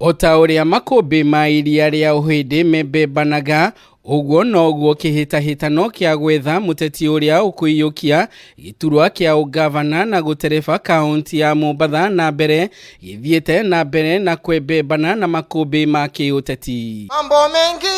O ta ũrĩa makũmbĩ ma iria rĩa Ũhĩndĩ membembanaga, ũguo noguo kĩhĩtahĩtano kĩa gwetha mũteti ũrĩa ũkũiyũkia gĩturwa kĩa ũgavana na gũtereba kaũntĩ ya Mombatha na mbere gĩthiĩte na mbere na kwembembana na makũmbĩ ma kĩũteti. Mambo mengi.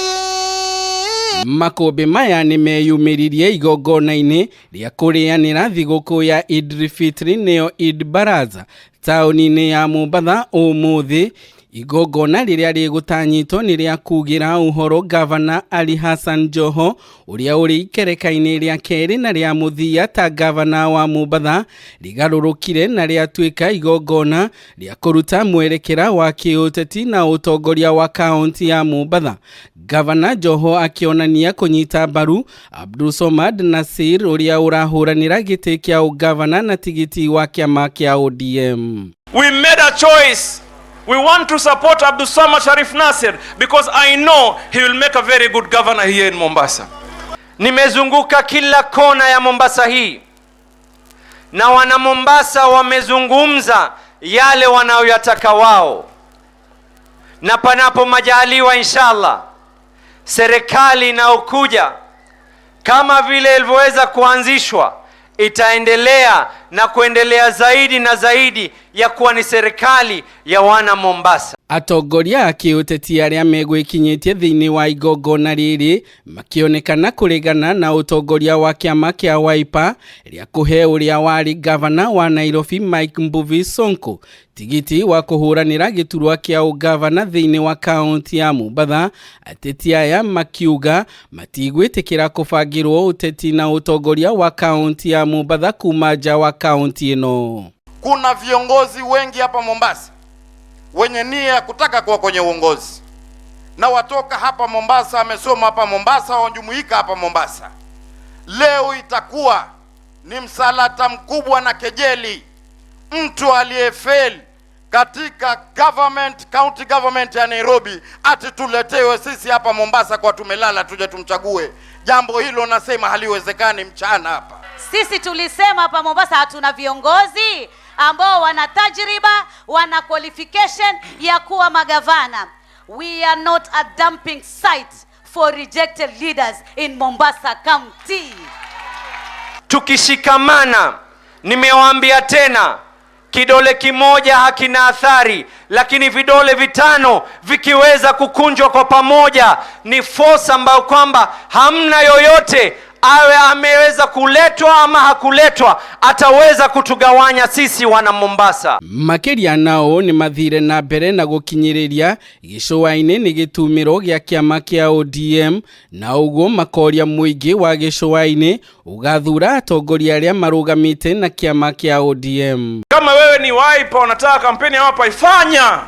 Makũmbĩ maya nĩ meyumĩririe igongona-inĩ rĩa kũrĩanĩra thigũkũ ya Eid Fitri nĩyo Eid Baraza taũni-inĩ ya Mombatha ũmũthĩ. Igongona rĩrĩa rĩgũtanyĩtwo nĩ rĩa kugĩra ũhoro Gavana Ali Hassan Joho ũrĩa ũrĩ ikereka-inĩ rĩa kerĩ na rĩa mũthia ta gavana wa Mombatha rĩgarũrũkire na rĩatuĩka igongona rĩa kũruta mwerekera wa kĩũteti na ũtongoria wa kaũntĩ ya Mombatha. Gavana Joho akĩonania kũnyita mbaru Abdulsomad Nasir ũrĩa ũrahũranĩra gĩtĩ kĩa ũgavana na tigiti wa kĩama kĩa ODM. We made a choice. We want to support Abdulsamad Sharif Nasir because I know he will make a very good governor here in Mombasa. Nimezunguka kila kona ya Mombasa hii na wana Mombasa wamezungumza yale wanayoyataka wao, na panapo majaliwa inshallah, serikali inayokuja kama vile ilivyoweza kuanzishwa itaendelea na kuendelea zaidi na zaidi ya kuwa ni serikali ya wana Mombasa. Atongoria a kĩũteti arĩa megwĩkinyĩtie thĩinĩ wa igongona rĩrĩ makĩonekana kũregana na ũtongoria wa kĩama kĩa Wiper rĩa kũhe ũrĩa warĩ gavana wa Nairobi Mike Mbuvi Sonko tigiti wa kũhũranĩra gĩturwa kĩa ũgavana thĩinĩ wa kaũntĩ ya Mombatha. Ateti aya makiuga matigwĩtĩkĩra kũbangĩrwo ũteti na ũtongoria wa kaũntĩ ya Mombatha kuma nja wa kaũntĩ ĩno. Kuna viongozi wengi hapa Mombasa wenye nia ya kutaka kuwa kwenye uongozi na watoka hapa Mombasa, wamesoma hapa Mombasa, wajumuika hapa Mombasa. Leo itakuwa ni msalata mkubwa na kejeli mtu aliyefeli katika government, county government ya Nairobi ati tuletewe sisi hapa Mombasa kwa tumelala tuje tumchague. Jambo hilo nasema haliwezekani mchana hapa. Sisi tulisema hapa Mombasa hatuna viongozi ambao wana tajriba, wana qualification ya kuwa magavana. We are not a dumping site for rejected leaders in Mombasa County. Tukishikamana, nimewaambia tena, kidole kimoja hakina athari, lakini vidole vitano vikiweza kukunjwa kwa pamoja ni force ambayo kwamba hamna yoyote awe ameweza kuletwa ama hakuletwa ataweza kutugawanya sisi wana Mombasa. Makĩria nao nĩ mathire na mbere na gũkinyĩrĩria gĩcũa-inĩ nĩ gĩtumĩro gĩa kĩama kĩa ODM na ũguo makoria mũingĩ wa gĩcũa-inĩ ũgathura atongoria arĩa marũgamĩte na kĩama kĩa ODM. Kama wewe ni Wiper unataka kampeni ya Wiper, ifanya,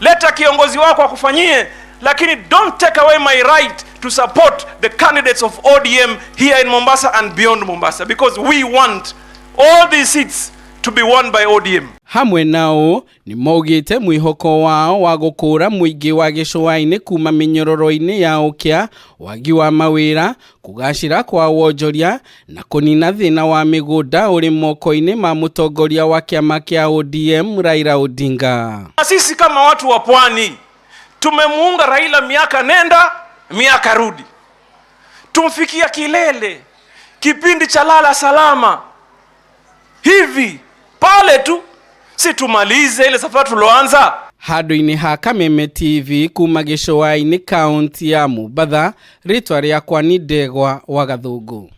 leta kiongozi wako akufanyie, lakini don't take away my right to support the candidates of ODM here in Mombasa and beyond Mombasa because we want all these seats to be won by ODM. Hamwe nao nĩ maugĩte mwĩhoko wao wa gũkũra mũingĩ wa gĩcũa-inĩ kuma mĩnyororo-inĩ ya ũkĩa, wagi wa mawĩra, kũgacĩra kwa wonjoria na kũnina thĩna wa mĩgũnda ũrĩ moko-inĩ ma mũtongoria wa kĩama kĩa ODM Raila Odinga. Na sisi kama watu wa pwani tumemuunga Raila miaka nenda miaka rudi, tumfikia kilele kipindi cha lala salama hivi pale tu, si tumalize ile safari tuloanza. Handũ-inĩ ha Kameme TV kuma gĩcũa-inĩ kaũntĩ ya Mombatha, rĩtwa rĩakwa nĩ Ndegwa wa Gathũngũ.